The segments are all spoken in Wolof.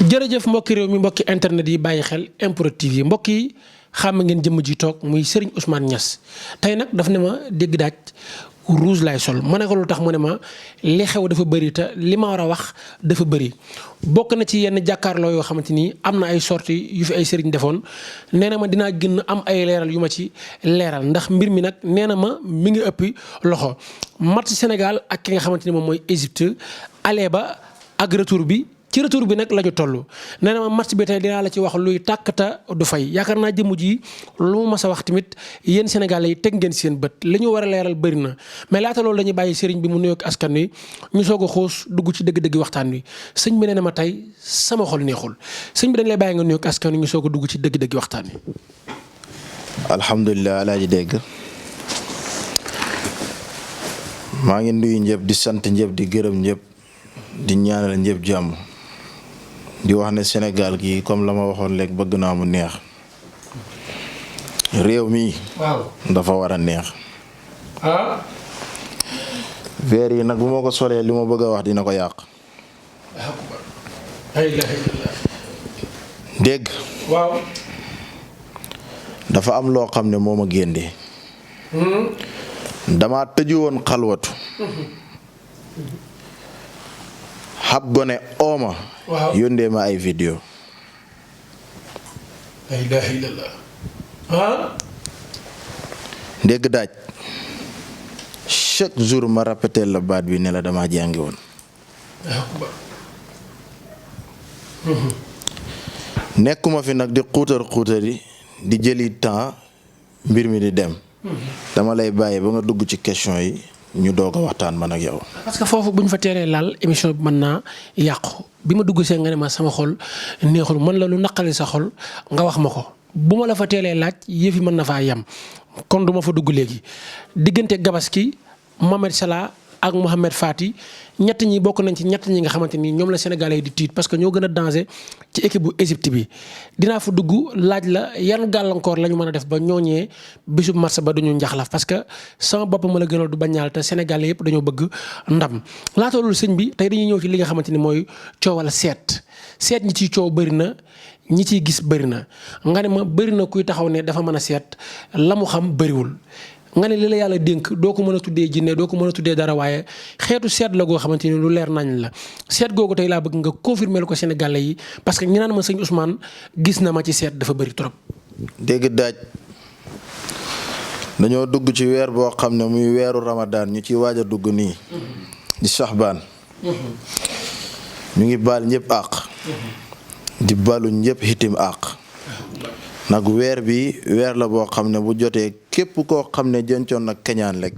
jërëjëf mbokki réew mi mbokki internet yi bàyyi xel MPROD TV yi mbokk yi xam ngeen jëmm ji toog muy Serigne Ousmane Niass tey nag daf ne ma dégg daaj rouge laay sol ma ne ko lu tax mu ne ma li xew dafa bëri te li ma war a wax dafa bëri. bokk na ci yenn jàkkaarloo yoo xamante ni am na ay sorties yu fi ay sëriñ defoon nee na ma dinaa gën am ay leeral yu ma ci leeral ndax mbir mi nag nee na ma mi ngi ëppi loxo match Sénégal ak ki nga xamante ni moom mooy Égypte aller ba ak retour bi. ci retour bi nag la ñu toll nee na ma match bi tey dinaa la ci wax luy tàkkata du fay yaakaar naa jëmm ji lu ma mas a wax tamit yéen Sénégalais yi teg ngeen seen bët li ñu war a leeral bëri na mais laata loolu dañuy bàyyi sëriñ bi mu nuyoog askan wi ñu soog a xuus dugg ci dëgg-dëgg waxtaan wi sëñ bi nee na ma tey sama xol neexul sëñ bi dañ lay bàyyi nga nuyoog askan wi ñu soog a dugg ci dëgg-dëgg waxtaan wi. alhamdulilah alaaji dégg maa ngi nuyu ñëpp di sant ñëpp di gërëm ñëpp di ñaanal ñëpp jàmm. di wax ne Sénégal gi comme la ma waxoon léegi bëgg naa mu neex réew mi dafa war a neex veer yi nag bu ma ko solee li ma bëgg a wax dina ko yàq dégg waaw dafa am loo xam ne moo ma génnee dama tëju woon xalwatu xab gone ooma yóndee ma ay vidéo la ilaha illallah dégg daaj chaque jour ma répété la baat bi ne la dama jàngi woon nekkuma fi nag di xuutari di jëli temps mbir mi di dem dama lay bàyyi ba nga dugg ci question yi ñu doog a waxtaan man ak yow. parce que foofu bu ñu fa teelee laal émission bi mën naa yàqu bi ma dugg see nga ne ma sama xol neexul mën la lu naqali sa xol nga wax ma ko bu ma la fa teelee laaj yëf yi mën na faa yem kon du ma fa dugg léegi. diggante Gabaski Mohamed Salah ak Mohamed Fati ñett ñi bokk nañ ci ñett ñi nga xamante ni ñoom la Sénégalais yi di tiit parce que ñoo gën a danger ci équipe bu Égypte bi dinaa fa dugg laaj la yan gàllankoor la ñu mën a def ba ñooñee bisub match ba duñu njaxlaf parce que sama bopp ma la gënal du bañaal te Sénégalais yëpp dañoo bëgg ndam. laata loolu sëñ bi tey dañuy ñëw ci li nga xamante ni mooy coowal seet ñi ciy coow bëri na ñi ciy gis bëri na nga ne ma bëri na kuy taxaw ne dafa mën a seet la mu xam bëriwul. nga ne li la yàlla dénk doo ko mën a tuddee jinne doo ko mën a tuddee dara waaye xeetu seet la goo xamante ni lu leer nañ la seet googu tey laa bëgg nga confirmer ko Sénégalais yi parce que ñi naan ma sëñ Ousmane gis na ma ci seet dafa bëri trop. dégg daaj dañoo dugg ci weer boo xam ne muy weeru Ramadan ñu ciy waaj a dugg nii. di Saxbaan. ñu ngi baal ñëpp àq. di baalu ñëpp itim àq. nag weer bi weer la boo xam ne bu jotee képp koo xam ne jëncoon nag keñaan rek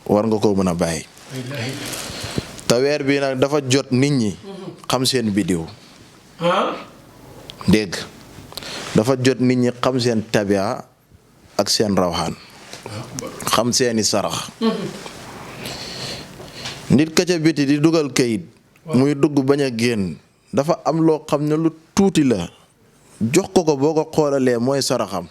war nga koo mën a bàyyi te weer bi nag dafa jot nit ñi xam seen bidiw dégg dafa jot nit ñi xam seen tabia ak seen rawxaan xam seeni sarax nit ka ca biti di dugal kayit muy dugg bañ a génn dafa am loo xam ne lu tuuti la jox ko boo ko xoolalee mooy saraxam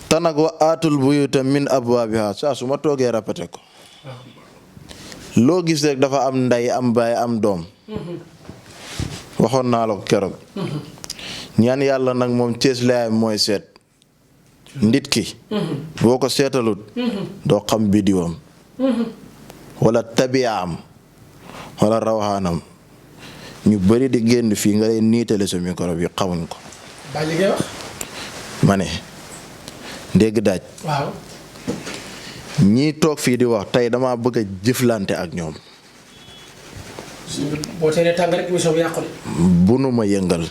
te nag wa aatul buyuta min abwaabiha saa su ma toogee répété ko loo gis rek dafa am ndey am baay am doom waxoon naa la ko keroog ñaan yàlla nag moom cees laayam mooy seet nit ki boo ko seetalut doo xam bidiwam wala tabiyaam wala rawaxaanam ñu bari di génn fii nga leen niitale sa micro bi xamuñ ko. ba li ngay wax. ma ne dégg daaj. waaw. ñii toog fii di wax tey damaa bëgg a jëflante ak ñoom. boo teelee tàng rek émission bi yàqu. bunu ma yëngal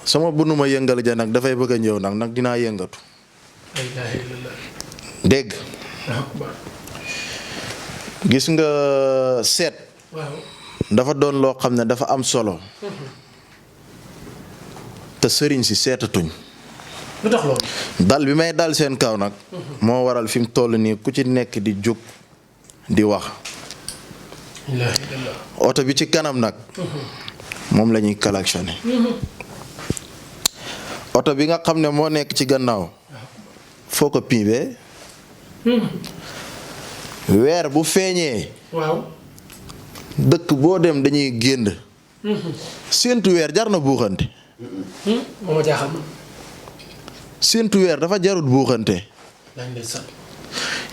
sama bunu ma yëngal ja nag dafay bëgg a ñëw nag dinaa yëngatu. dégg. gis nga seet. waaw. dafa doon loo xam ne dafa am solo te sëriñ si seetatuñ. lu tax loolu. dal bi may dal seen kaw nag. moo waral fi mu toll nii ku ci nekk di jóg di wax. oto bi ci kanam nag. moom la ñuy klaxonné. oto bi nga xam ne moo nekk ci gannaaw. foo ko piibee. weer bu feeñee. waaw. dëkk boo dem dañuy génn séentu weer jar na buuxante. moo ma jaaxal man. séentu weer dafa jarut buuxante.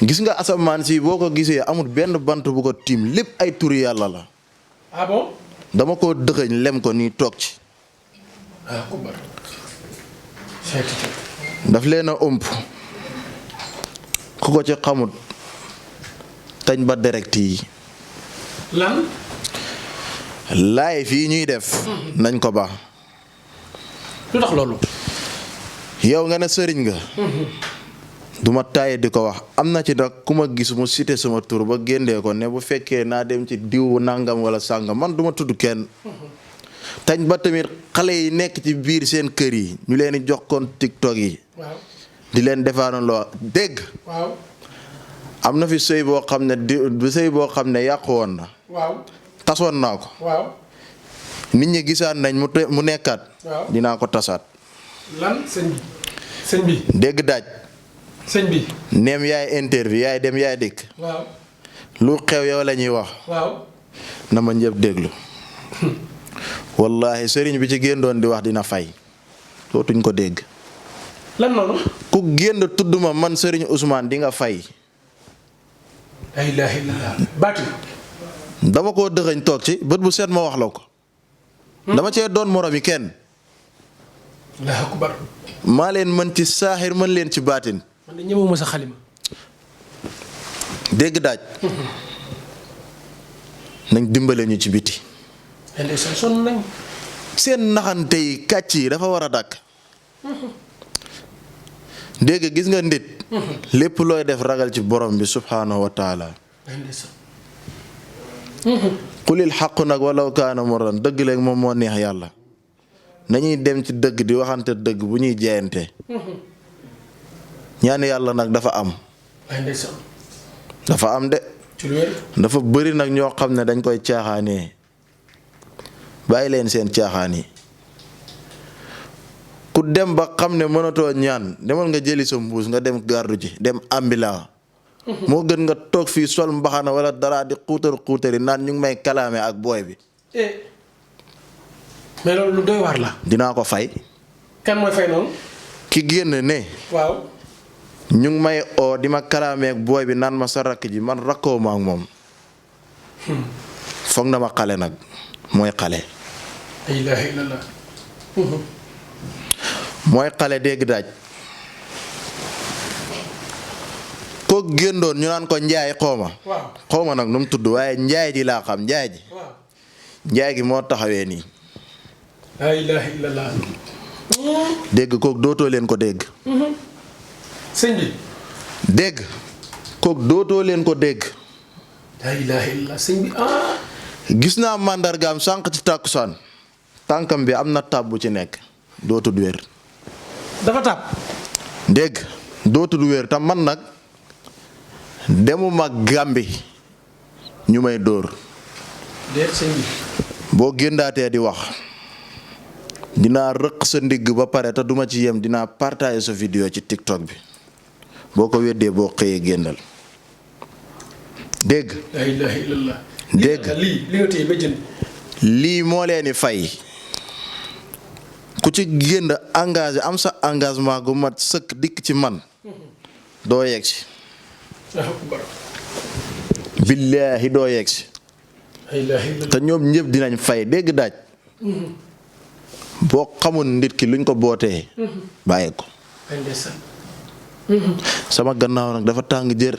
gis nga asamaan si boo ko gisee amul benn bant bu ko tiim lépp ay turi yàlla la. ah bon. dama ko dëxëñ lem ko nii toog ci. ah ku bar. daf leen a ëmp ku ko ci xamut tañ ba direct yi. lan. live yi ñuy def. nañ ko baax. lu tax loolu. yow nga ne sëriñ nga. duma taaye di ko wax am na ci nag ku ma gis mu cité sama tur ba géndee ko ne bu fekkee naa dem ci diw nangam wala sàngam man duma tudd kenn. tañ ba tamit xale yi nekk ci biir seen kër yi ñu leen di jox kon TikTok yi. waaw. di leen defaanaloo dégg. waaw. am na fi sëy boo xam ne sëy boo xam ne yàqu woon na. waaw. tasoon naa ko. waaw. nit ñi gisaan nañ mu nekkaat. waaw. dinaa ko tasaat. lan sëñ bi. sëñ bi. dégg daaj. sëñ bi. neem yaay interview yaay dem yaay dikk. waaw. lu xew yow la ñuy wax. waaw. na ma ñëpp déglu. wallahi sëriñ bi ci génn doon di wax dina fay. dootuñ ko dégg. lan noonu. ku génn tudd ma man sëriñ Ousmane di nga fay. la ilaha illallah. baati. dama koo dëxëñ toog ci bët bu set ma wax la ko. dama cee doon moromi kenn. allahu akbar. maa leen mën ci saaxir mën leen ci baatin. man de ñëwuma sa xalima. dégg daaj. nañ dimbale ñu ci biti. ndeysaan sonn nañ. seen naxante yi kàcc yi dafa war a dàkk. dégg gis nga nit. lépp looy def ragal ci borom bi subhaanahu wa taala. xulil xaqu nag walaw kaana murran dëgg léegi moom moo neex yàlla. nañuy dem ci dëgg di waxante dëgg bu ñuy jeyante. ñaan yàlla nag dafa am. dafa am de. dafa bëri nag ñoo xam ne dañ koy caaxaanee. bàyyi leen seen caaxaan yi. ku dem ba xam ne mënatoo ñaan demal nga jëli sa mbuus nga dem gardu ji dem ambila. moo gën nga toog fii sol mbaxana wala dara di xuutari naan ñu ngi may kalaame ak booy bi. mais loolu lu doy waar la. dinaa ko fay. kan mooy fay noonu. ki génn ne. waaw. ñu ngi may oo di ma kalaame ak booy bi naan ma sa rakk ji man rakkoo ma ak moom. foog na ma xale nag mooy xale. la ilaha illallah. mooy xale dégg daaj. ko géndoon ñu naan ko njaay xooma. waaw. xooma nag nu mu tudd waaye njaay ji laa xam njaay ji. waaw. njaay gi moo taxawee nii. la ilaha illallah. dégg kook dootoo leen ko dégg. sëñ bi. dégg kook dootoo leen ko dégg. la ilaha illallah sëñ bi ah. gis naa màndargaam sànq ci tàkkusaan tànkam bi am na tab bu ci nekk dootul wér. dafa tab. dégg dootul wér tam man nag demuma Gàmbi ñu may dóor. déet sëñ bi. boo géndaatee di wax dinaa rëq sa ndigg ba pare te duma ci yem dinaa partager sa vidéo ci TikTok bi boo ko weddee boo xëyee génnal. dégg. la ilaha illallah. dégg li nga téye ba jënd. lii moo leen di fay ku ci génn engagé am sa engagement gu mat sëkk dikk ci man doo yegg si. billaahi doo yegg si. te ñoom ñëpp dinañ fay dégg daaj. boo xamul nit ki luñ ko bootee. bàyyi ko. sama gannaaw nag dafa tàng jër.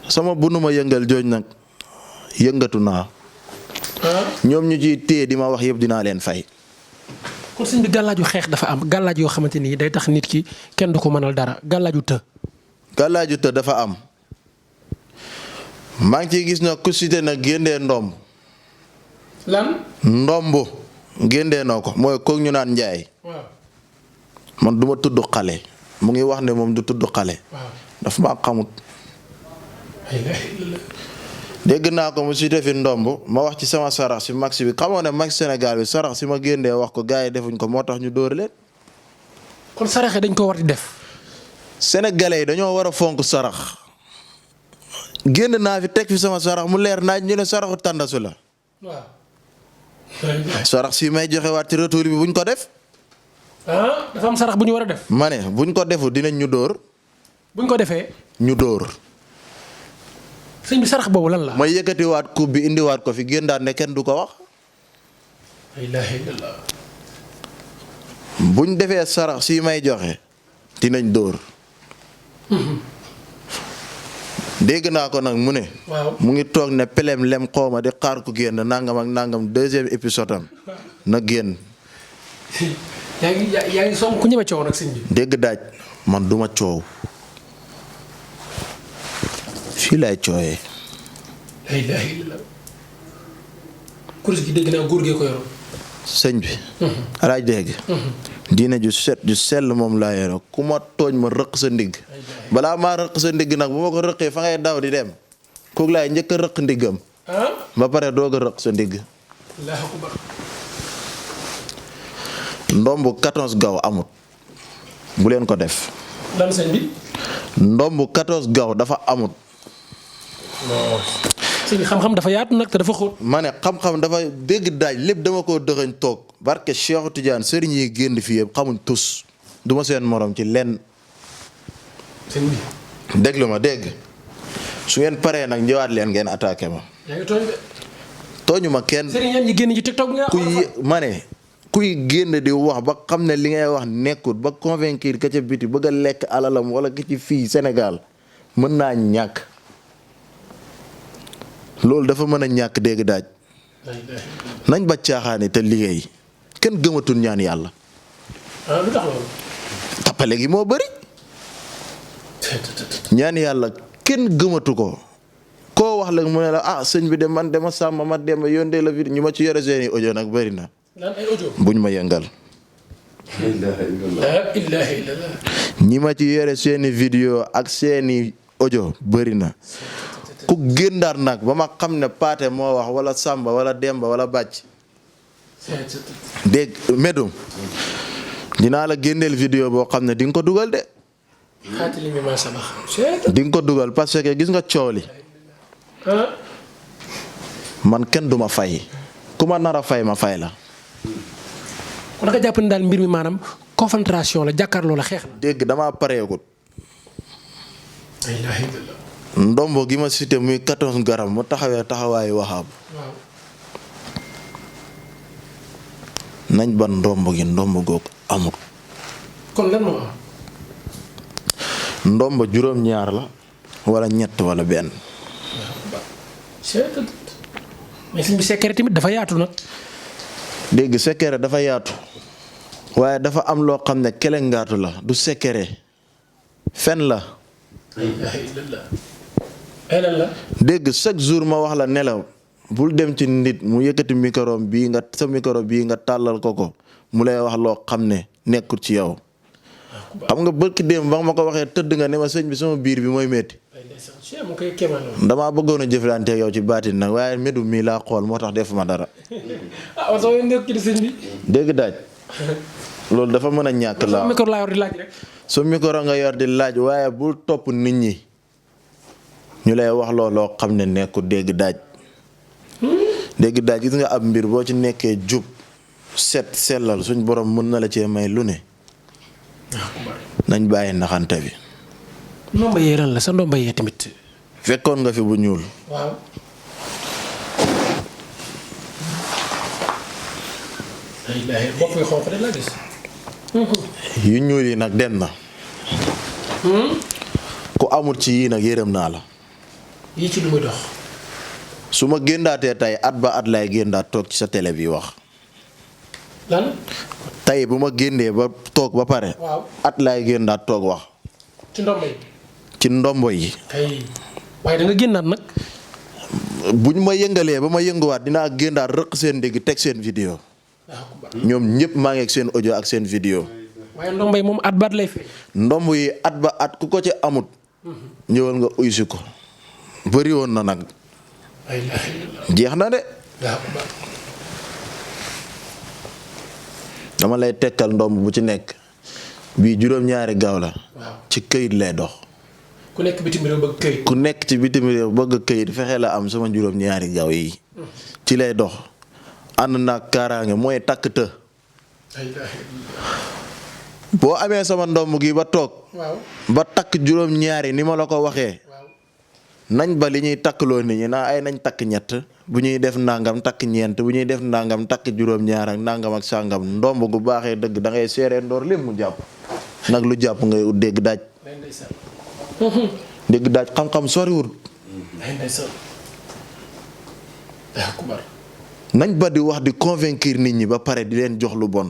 sama bu nu ma yëngal jooj nag yëngatu naa. ñoom ñu ciy téye di ma wax yëpp dinaa leen fay. kon sëñ bi gàllaaju xeex dafa am gàllaaj yoo xamante ni day tax nit ki kenn du ko mënal dara gàllaaju të. gàllaaju të dafa am. maa ngi ciy gis na ku cité na géndee ndomb. lan. ndomb géndee noo ko mooy kook ñu naan njaay. waaw. man duma tudd xale mu ngi wax ne moom du tudd xale. waaw. dafa maa xamut. dégg naa ko mu cité fi ndomb ma wax ci sama sarax si max bi xamoo ne max Sénégal bi sarax si ma géndee wax ko gars yi defuñ ko moo tax ñu dóor leen. kon saraxe dañ ko war di def. sénégalais yi dañoo war a fonk sarax génn naa fi teg fi sama sarax mu leer naaj ñu ne saraxu tàndasu la. waaw. sarax si may joxe waat ci retour bi buñ ko def. dafa am sarax bu ñu war a def. ma ne buñ ko defu dinañ ñu dóor. buñ ko defee. ñu dóor. sëñ bi sarax boobu lan la. may yëkkatiwaat coupe bi indiwaat ko fi génnaat ne kenn du ko wax. la ilaha illallah. buñ defee sarax si may joxe dinañ dóor. dégg naa ko nag mu ne. waaw mu ngi toog ne pelem lem xooma di xaar ku génn nangam ak nangam deuxième épisode am na génn. yaa ngi soom ku ñeme coow nag sëñ bi. dégg daaj man duma coow fii laay coowee. la ilaha illallah. kuréel gi dégg naa góor gee ko yoroon. sëñ bi. alaaj dégg. diine ju set ju sell moom laa yore ku ma tooñ ma rëq sa ndigg balaa maa rëq sa ndigg nag bu ma ko rëqee fa ngay daw di dem kooku laay njëkk a rëq ndiggam ba pare doog a rëq sa ndigg. Allahu akbar. ndomb 14 gaw amut bu leen ko def. lan sëñ bi. ndomb 14 gaw dafa amut. sëñ bi xam-xam dafa yaatu nag te dafa xóot. ma ne xam-xam dafa dégg daaj lépp dama koo dëxëñ toog barke Cheikh Tidiane sëriñ yi génn fii yëpp xamuñ tus du ma seen morom ci lenn. sëñ bi. déglu ma dégg su ngeen paree nag ñëwaat leen ngeen attaqué ma. yaa ngi tooñ de. tooñu ma kenn. sëriñ ñi génn ci TikTok nga. ma ne kuy génn di wax ba xam ne li ngay wax nekkut ba convaincre ka ca biti bëgg a lekk alalam wala ki ci fii Sénégal mën naa ñàkk. loolu dafa mën a ñàkk dégg daaj. nañ ba caaxaane te liggéey kenn gëmatul ñaan yàlla. lu tax loolu. tappale gi moo bëri. ñaan yàlla kenn gëmatu ko. koo wax la mu ne la sëñ bi de man dama sàmm ma dem yóndee la vidéo ñu ma ci yore seeni audio nag bëri na. lan ay audio. buñ ma yëngal. la ilaha illallah. ñi ma ci yore seeni vidéo ak seeni audio bëri na. ku génnaat nag ba ma xam ne Paate moo wax wala Samba wala Demba wala Bàcc. dégg Medum. dinaa la génneel vidéo boo xam ne di nga ko dugal de. xaatali mi ma sabax. di nga ko dugal parce que gis nga coow li. man kenn du ma fay. ku ma nar a fay ma fay la. kon nga jàpp ne daal mbir mi maanaam confrontation la jàkkaarloo la xeex na. dégg damaa pareegut. la ilaha illallah. ndombo gi ma cité muy 14 garab mu taxawee taxawaayu waxaab. waaw. nañ ba ndombo gi ndombo googu amul. kon lan moo am. ndombo juróom-ñaar la wala ñett wala benn. mais sëñ bi secret tamit dafa yaatu nag. dégg secret dafa yaatu. waaye dafa am loo xam ne kelengaatu la du secret. fen la. dégg chaque jour ma wax la nelaw bul dem ci nit mu yëkkati micro bii nga sa micro bii nga tàllal ko mu lay wax loo xam ne nekkul ci yow. xam nga bërki démb ba nga ma ko waxee tëdd nga ne ma sëñ bi sama biir bi mooy métti. damaa bëggoon a jëflanteeg yow ci baatin nag waaye Medum mii laa xool moo tax defuma dara. dégg daaj. loolu dafa mën a ñàkk laa. micro laa yor di laaj rek. su micro nga yor di laaj waaye bul topp nit ñi. ñu lay wax looloo xam ne nekkul dégg daaj. dégg daaj gis nga ab mbir boo ci nekkee jub set sellal suñ borom mën na la cee may lu ne. nañ bàyyi naxante bi. ndomba yee lan la sa ndomba yee tamit. fekkoon nga fi bu ñuul. waaw. bopp yi xonq de laa gis. yu ñuul yi nag dem na. ku amul ci yii nag yërëm naa la. yii ci lu muy dox. su ma géndaatee tey at ba at lay géndaat toog ci sa télé bi wax. lan. tey bu ma génnee ba toog ba pare. waaw at lay géndaat toog wax. ci ndombo yi. ci ndombo yi. kay waaye da nga génnaat nag. buñ ma yëngalee ba ma yënguwaat dinaa géndaat rëq seen dégg teg seen vidéo. ñoom ñëpp maa ngi ak seen audio ak seen vidéo. waaye ndombo yi moom at ba at lay fay. ndomb yi at ba at ku ko ci amut. ñëwal nga uysi ko. bëri woon na nag. jeex na de. dama lay tekkal ndomb bu ci nekk bii juróom-ñaari gaaw la. ci këyit lay dox. ku nekk bitim réew bëgg këyit. ku nekk ci bitim réew bëgg këyit fexe la am sama juróom-ñaari gaw yi. ci lay dox ànd naag kaaraange mooy takk të. boo amee sama ndomb gi ba toog. waaw ba takk juróom-ñaari ni ma la ko waxee. nañ ba li ñuy takkloo nit ñi naa ay nañ takk ñett bu ñuy def nangam takk ñeent bu ñuy def nangam takk juróom-ñaar ak nangam ak sàngam ndomb gu baaxee dëgg da ngay seeree ndoor lépp mu jàpp nag lu jàpp ngay ut dégg daaj. dégg daaj xam-xam soriwul. nañ ba di wax di convaincre nit ñi ba pare di leen jox lu bon.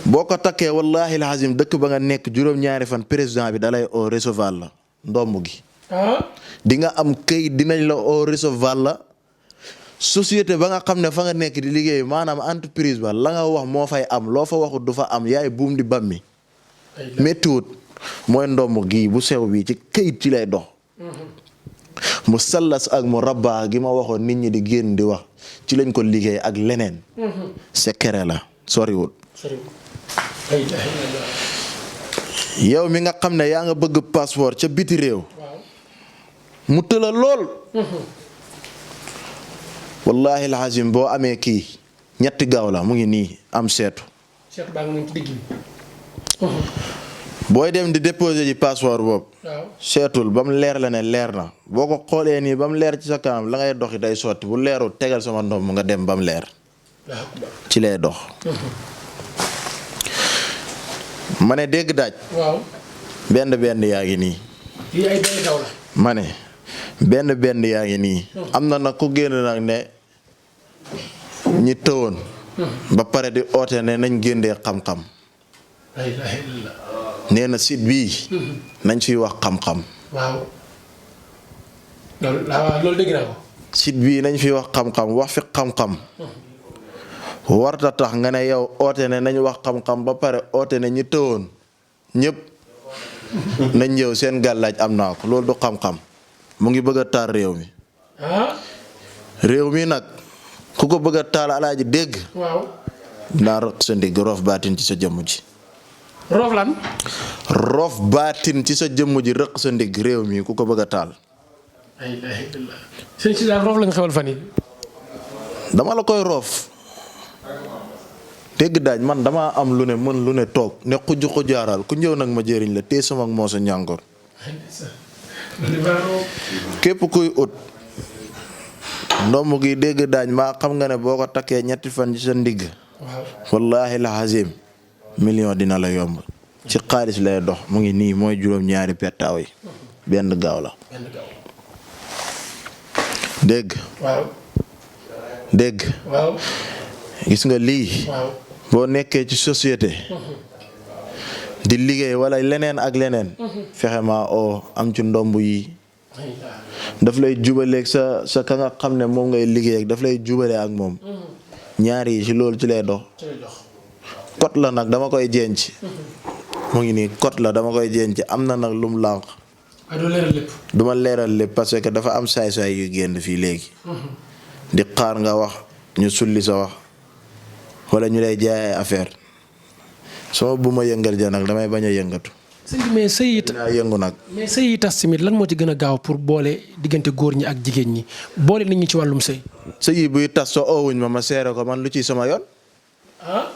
boo ko takkee wallaahi alazim dëkk ba nga nekk juróom-ñaari fan président bi dalay oo recevoir la ndomb gi. di nga am këyit dinañ la oo recevoir la société ba nga xam ne fa nga nekk di liggéey maanaam entreprise ba la nga wax moo fay am loo fa waxut du fa am yaay buum di bammi. méttiwut mooy ndomb gi bu sew bi ci këyit ci lay dox. mu sallas ak mu rabaa gi ma waxoon nit ñi di génn di wax ci lañ ko liggéey ak leneen. secret la soriwut. yow mi nga xam ne yaa nga bëgg passeport ca biti réew. mu tëla lool. wallaahi alazim boo amee kii ñetti gaaw la mu ngi nii am seetu. seetu baa ngi ci digg bi. booy dem di déposer ji passeport boobu. seetul ba mu leer la ne leer na boo ko xoolee nii ba mu leer ci sa kanam la ngay doxi day sotti bu leerul tegal sama ndoom nga dem ba mu leer. ci lay dox. ma ne dégg daaj. waaw. benn yaa ngi nii. lii ay benn gaaw la. ma ne benn yaa ngi nii. am na nag ku génn nag ne ñi tëwoon. ba pare di oote ne nañ génnee xam-xam. nee na site bii. nañ fiy wax xam-xam. waaw. loolu dégg naa ko. site bii nañ fiy wax xam-xam wax fi xam-xam. warta tax nga ne yow oote ne nañ wax xam-xam ba pare oote ne ñi tëwoon ñëpp nañ ñëw seen gàllaaj am naa ko loolu du xam-xam mu ngi bëgg a taal réew mi. réew mi nag ku ko bëgg a taal alaaji dégg. waaw. naa rot sa ndigg roof baatin ci sa jëmm ji. roof lan. roof baatin ci sa jëmm ji rëq sa ndigg réew mi ku ko bëgg a taal. sëñ si daal roof la nga xewal fan yi. dama la koy roof. dégg daaj man dama am lu ne mën lu ne toog ne xuj xujaaral ku ñëw nag ma jëriñ la tee sama moo sa ñàngoor. képp kuy ut ndomb gi dégg daaj maa xam nga ne boo ko takkee ñetti fan ci sa ndigg. wallaahi la hazim million dina la yomb. ci xaalis lay dox mu ngi nii mooy juróom-ñaari pettaaw yi. benn gaaw la. dégg. dégg. gis nga lii. boo nekkee ci société. di liggéey wala leneen ak leneen. fexe maa oo am ci ndomb yi. daf lay jubaleeg sa ka nga xam ne moom ngay liggéey ak daf lay jubale ak moom. ñaar yi ci loolu ci lay dox. kot la nag dama koy jenc. mu ngi nii kot la dama koy jenc am na nag lum lànq. du ma leeral lépp parce que dafa am saay-saay yu génn fii léegi. di xaar nga wax ñu sulli sa wax. wala ñu lay jaay ay affaire sama bu ma yëngal ja nag damay bañ a yëngatu. sëñ bi mais sëy yi yëngu nag. mais sëy yi tas tamit lan moo ci gën a gaaw pour boole diggante góor ñi ak jigéen ñi boole nit ñi ci wàllum sëy. sëy yi buy tas soo oowuñ ma seere ko man lu ci sama yoon.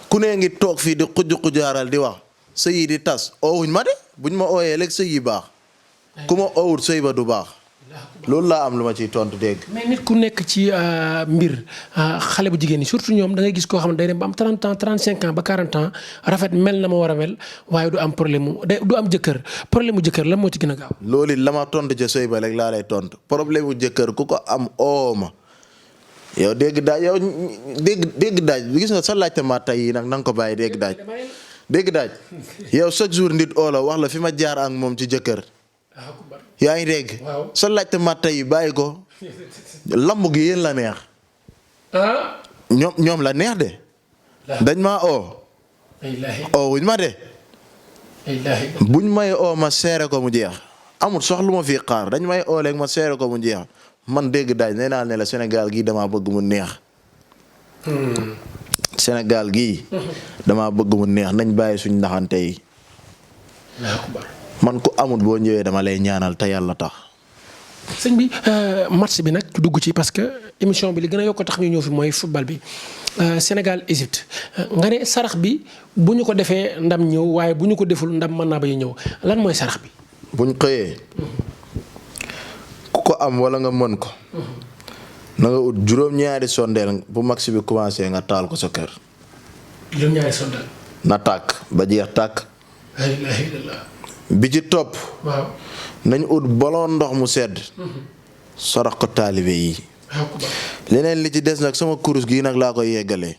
ku ne ngi toog fii di xujaaral di wax sëy yi di tas oowuñ ma de buñ ma ooyee léegi sëy yi baax ku ma oowut sëy ba du baax. loolu laa am lu ma ciy tontu dégg. mais nit ku nekk ci mbir xale bu jigéen ñi surtout ñoom da ngay gis koo xam ne day dem ba am 30 ans 35 ans ba 40 ans rafet mel na ma war a mel waaye du am problème mu du am jëkkër problème mu jëkkër lan moo ci gën a gaaw. loolu la ma tontu ca sëy ba rek laa lay tontu problème mu jëkkër ku ko am ooma yow dégg daaj yow dégg daaj gis nga sa laajte ma tey yi nag na nga ko bàyyi dégg daaj. dégg daaj yow chaque jour nit oola wax la fi ma jaar ak moom ci jëkkër. yaa ngi dégg. sa laajte matta yi bàyyi ko lamb gi yéen la neex. ñoom la neex de. dañ maa oo. wuñ ma de. buñ may oo ma seere ko mu jeex amul sox lu ma fi xaar dañ may oo léegi ma seere ko mu jeex man dégg daaj nee naa ne la Sénégal gii damaa bëgg mu neex. Sénégal gii. damaa bëgg mu neex nañ bàyyi suñ naxante yi. man ku amul boo ñëwee dama lay ñaanal te yàlla tax. sëñ bi match bi nag dugg ci parce que émission bi li gën a yokk tax ñu ñëw fi mooy football bi Sénégal Égypte nga ne sarax bi bu ñu ko defee ndam ñëw waaye bu ñu ko deful ndam mën naa bañ a ñëw lan mooy sarax bi. buñ xëyee ku ko am wala nga mën ko. na nga ut juróom-ñaari sondeel bu match bi commencé nga taal ko sa kër. juróom-ñaari sondeel. na tàkk ba jeex tàkk. la ilaha illallah. bi ci topp. waaw. nañ ut ballon ndox mu sedd. sarax ko taalibe yi. leneen li ci des nag sama kurus gii nag laa koy yeggalee.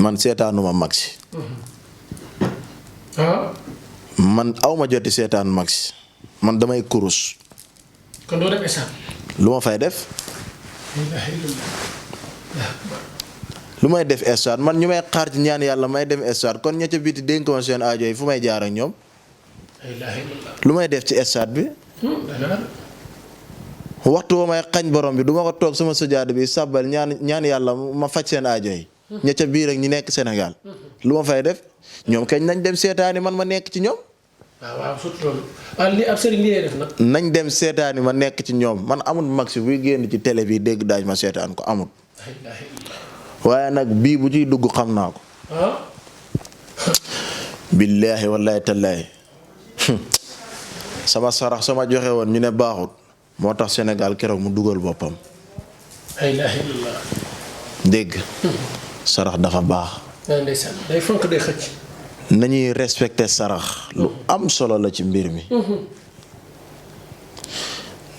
man seetaanuma match. man awma joti seetaan match man damay kurus. kon doo def stade. lu ma fay def. lu may def stade man ñu may xaar ci ñaan yàlla may dem stade kon ña ca biti dénk ma seen aajo yi fu may jaar ak ñoom. lu may def ci stade bi. waxtu ba may xañ borom bi du ma ko toog sama sajaada bi sàbbal ñaan yàlla ma faj seen aajo yi. ña ca biir ak ñi nekk Sénégal. lu ma fay def ñoom kañ nañ dem seetaani man ma nekk ci ñoom. waaw surtout loolu. li ab sëriñ li def nag. nañ dem seetaani ma nekk ci ñoom man amul max buy génn ci télé bi dégg daaj ma seetaan ko amul. waaye nag bii bu ciy dugg xam naa ko. billaahi wallaahi tallaahi sama sarax sama joxe woon ñu ne baaxut moo tax Sénégal keroog mu dugal boppam. dégg sarax dafa baax. ndeysaan day fonk day xëcc. nañuy respecté sarax lu am solo la ci mbir mi.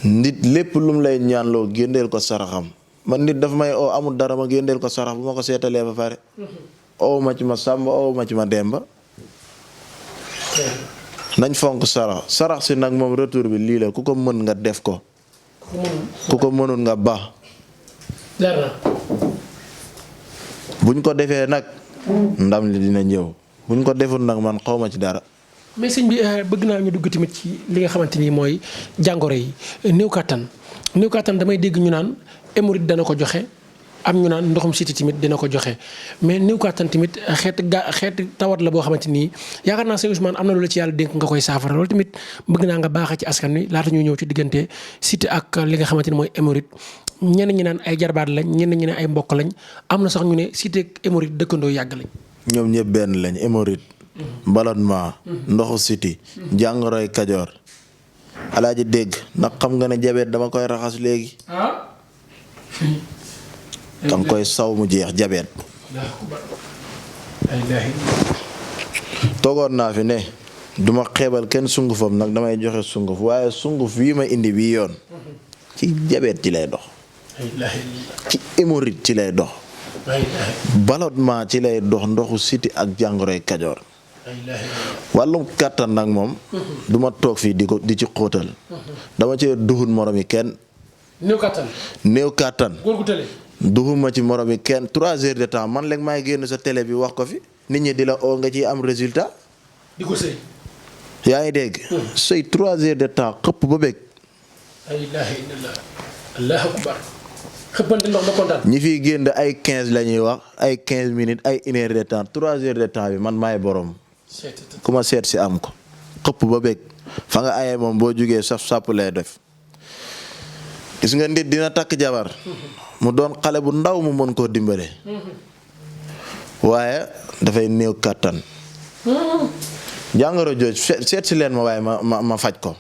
nit lépp lum lay ñaanloo génneel ko saraxam man nit dafa may oo amul dara ma génneel ko sarax bu ma ko seetalee ba pare. ow ma ci ma sàmba ow ma ci ma demba. nañ fonk sarax si nag moom retour bi lii la ku ko mën nga def ko. ku ko mënul nga baax. buñ ko defee nag ndam li dina ñëw buñ ko deful nag man xawma ci dara. mais sëñ bi bëgg naa ñu dugg tamit ci li nga xamante ni mooy jàngoro yi néew kàttan damay dégg ñu naan hémorroïde dana ko joxe am ñu naan ndoxum siti tamit dina ko joxe mais néew kàttan tamit xeeti tawat la boo xamante ni yaakaar naa sëñ Ousmane am na lu la ci yàlla dénk nga koy saafara loolu tamit bëgg naa nga baaxee ci askan wi laata ñuy ñëw ci diggante siti ak li nga xamante ni mooy hémorroïde ñenn ñi naan ay jarbaat lañ ñenn ñi ne ay mbokk lañ am na sax ñu ne siti ak hémorroïde dëkkandoo yàgg lañ. ñoom ñëpp benn lañ hémorroïde. ballonnement. ndoxu siti. jàngoroy kajoor. alaaji dégg ndax xam nga ne jabet dama koy raxas léegi. danga koy saw mu jeex jabet. toogoon naa fi ne duma xeebal kenn sungufam nag damay joxe sunguf waaye sunguf bii ma indi bii yoon. ci jabet ci lay dox. ci hémorroïde ci lay dox. ballonnement ci lay dox ndoxu siti ak jàngoroy kajoor. wàllum kàttan nag moom. duma toog fii di ci xóotal. dama cee duxul morom yi kenn. néew kàttan. duxuma ci morom yi kenn 3 heures de temps man léegi maay génn sa télé bi wax ko fi nit ñi di la oo nga ciy am résultat. di ko sëy. yaa ngi dégg. sëy 3 heures de temps xëpp ba bëgg. allahu akbar. xëppante ndox ba kontaan. ñi fiy génn ay 15 la ñuy wax ay 15 minutes ay 1 heure de temps 3 heures de temps bi man maay borom. ku ma seet si am ko. xëpp ba bëgg fa nga ayee moom boo jugee saf sàpp lay def. gis nga nit dina takk jabar. mu doon xale bu ndaw mu mën koo dimbale. waaye dafay néew kàttan. jàngoro jooj seet si leen ma waaye ma faj ko.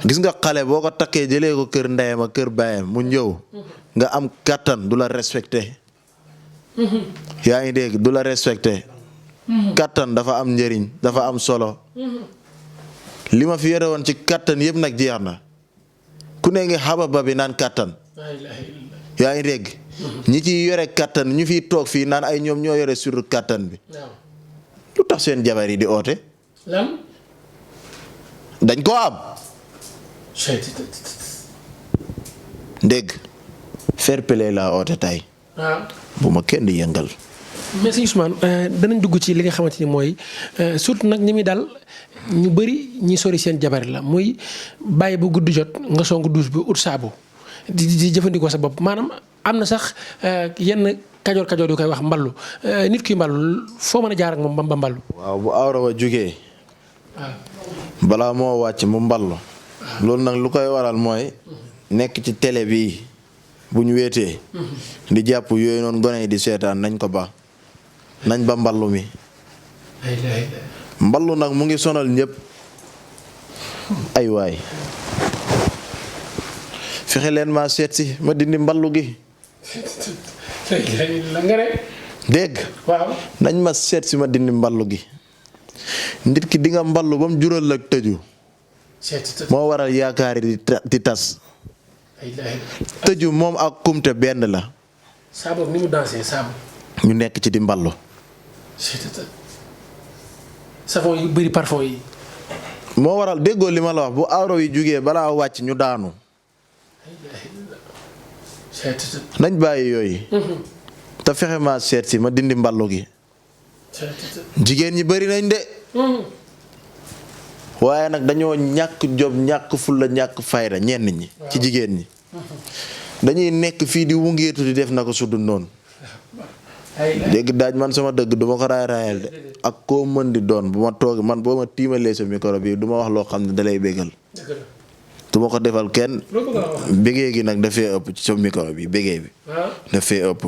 gis nga xale boo ko takkee jëlee ko kër ndeyam ak kër baayam mu ñëw nga am kàttan du la respecté. yaa ngi dégg du la respecté. kàttan dafa am njëriñ dafa am solo. li ma fi yore woon ci kàttan yëpp nag jeex na. ku ne ngi xababa bi naan kàttan. yaa ngi dégg. ñi ci yore kàttan ñu fiy toog fii naan ay ñoom ñoo yore sur kàttan bi. lu tax seen jabar yi di oote. dañ ko am. dégg fair play laa oote tey. bu ma kenn di yëngal. mais sëñ Ousmane danañ dugg ci li nga xamante ni mooy surtout nag ñi muy dal ñu bëri ñi sori seen jabar la muy bàyyi bu gudd jot nga songu douche bi ut saabu di jëfandikoo sa bopp maanaam am na sax yenn kajoor yu koy wax mballu nit ki mballu foo mën a jaar ak moom ba mballu. waaw bu awra wa jugee balaa moo wàcc mu mballu loolu nag lu koy waral mooy nekk ci télé bi bu ñu wéetee di jàpp yooyu noonu gone yi di seetaan nañ ko ba nañ ba mballu mi mballu nag mu ngi sonal ñëpp ay waay fexe leen ma seet si ma dindi mballu gi dégg nañ ma seet si ma dindi mballu gi nit ki di nga mballu ba mu jural la tëju moo waral yaakaar yi di tas tëju moom ak kumte benn la saabu ni mu dansé saabu ñu nekk ci di mballu savon yu bëri parfum yi moo waral déggoo li ma la wax bu awro yi jugee balaa wàcc ñu daanu nañ bàyyi yooyu te fexe ma seet si ma dindi mballu gi jigéen ñi bëri nañ de waaye nag dañoo ñàkk jom ñàkk fulla ñàkk fayda ñenn ñi ci jigéen ñi dañuy nekk fii di wungeetu di def na ko suddu noonu dégg daaj man sama dëgg duma ko raay raayal de ak koo mën di doon bu ma toog man boo ma tiimalee sa micro bi du ma wax loo xam ne dalay bégal du ma ko defal kenn bégee gi nag dafay ëpp ci sa micro bi bégee bi dafay ëpp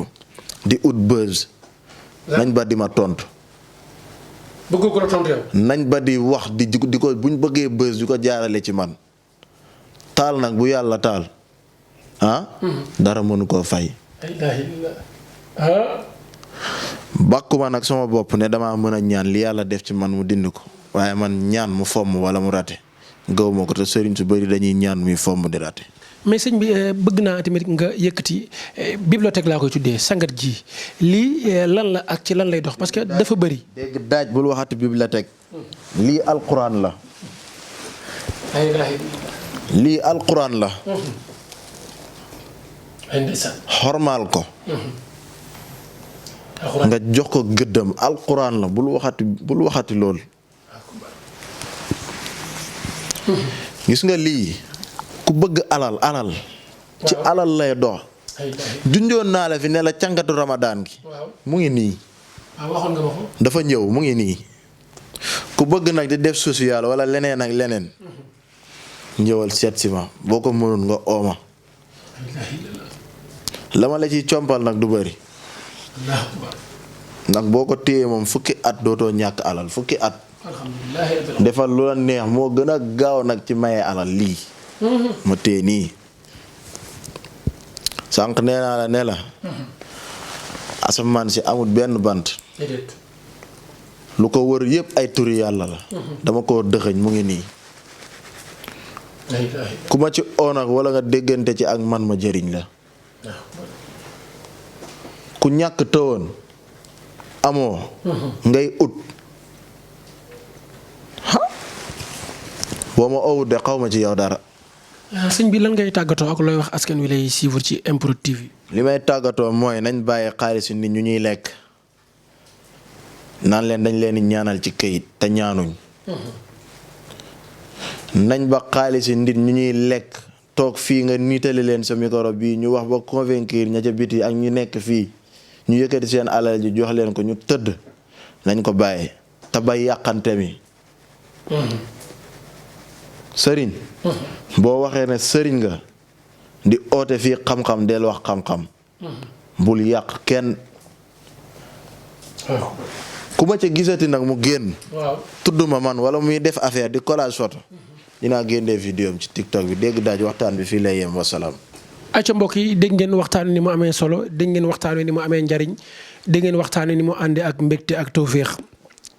di ut buzz nañ ba di ma tontu bëgg ko la tontu yow nañ ba di wax di ko buñ bëggee buzz di ko jaarale ci man taal nag bu yàlla taal dara mënu koo fay bàkkuma nag sama bopp ne dama mën a ñaan li yàlla def ci man mu dind ko waaye man ñaan mu fomm wala mu rate gaw ma ko te sëriñ su bëri dañuy ñaan muy fomm di rate mais sëñ bi bëgg naa tamit nga yëkkati bibliothèque laa koy tuddee sangat ji lii lan la ak ci lan lay dox parce que dafa bëri. dégg daaj bul waxati bibliothèque lii alquran la lii alquran la xormaal ko nga jox ko gëddam alquran la bul waxati lool gis nga lii ku bëgg alal ci alal lay dox junjoon naa la fi ne la càngatu ramadaan gi mu ngi nii waxoon nga ma ko dafa ñëw mu ngi nii ku bëgg nag di def social wala leneen ak leneen ñëwal seet si ma boo ko mënul nga ooma la ma la ciy compal nag du bëri nag boo ko téyee moom fukki at dootoo ñàkk alal fukki at defal lu la neex moo gën a gaaw nag ci maye alal lii ma téye nii sànq nee naa la ne la asamaan si amul benn bant lu ko wër yëpp ay turi yàlla la dama ko dëxëñ mu ngi nii ku ma ci oo nag wala nga déggante ci ak man ma jëriñ la ku ñàkk tëwoon amoo ngay ut boo ma owut de xaw ma ci yow dara sëñ bi lan ngay tàggatoo ak looy wax askan wi lay suivre ci MPROD TV li may tàggatoo mooy nañ bàyyi xaalis nit ñu ñuy lekk naan leen dañ leen di ñaanal ci këyit te ñaanuñ nañ ba xaalis nit ñu ñuy lekk toog fii nga niitale leen sa micro bii ñu wax ba convaincre ña ca biti ak ñu nekk fii ñu yëkkati seen alal ji jox leen ko ñu tëdd nañ ko bàyyi te bay yàqante mi sëriñ boo waxee ne sëriñ nga di oote fii xam-xam del wax xam-xam bul yàq kenn ku ma ca gisati nag mu génn tudd ma man wala muy def affaire di collage photo dinaa génnee vidéo am ci TikTok bi dégg daaj waxtaan bi fii lay yem wasalaam. ayca mbokk yi dégg ngeen waxtaan ni mu amee solo dégg ngeen waxtaan ni mu amee njariñ dégg ngeen waxtaan ni mu àndee ak mbégte ak tawféex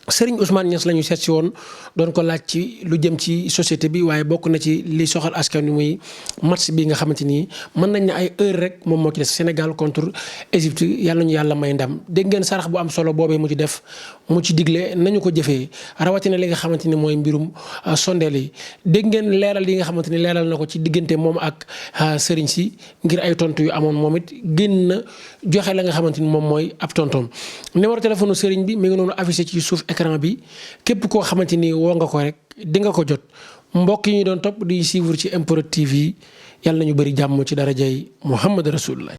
Serigne Ousmane Niass la ñu seet si woon doon ko laaj ci lu jëm ci société bi waaye bokk na ci li soxal askan wi muy match bi nga xamante ni mën nañ ne ay heure rek moom moo ci des Sénégal contre Égypte yàlla nañu yàlla may ndam dégg ngeen sarax bu am solo boobee mu ci def mu ci digle nañu ko jëfee rawatina li nga xamante ni mooy mbirum sondeel yi dégg ngeen leeral yi nga xamante ni leeral na ko ci diggante moom ak Serigne si ngir ay tontu yu amoon moom it génn na joxe la nga xamante ni moom mooy ab tontoom numéro téléphone Serigne bi mi ngi noonu affiché ci suuf écran bi képp koo xamante ni woo nga ko rek di nga ko jot mbokk yi ñu doon topp di suivre ci MPROD TV yàlla nañu bëri jàmm ci darajay Muhammad Rasulullah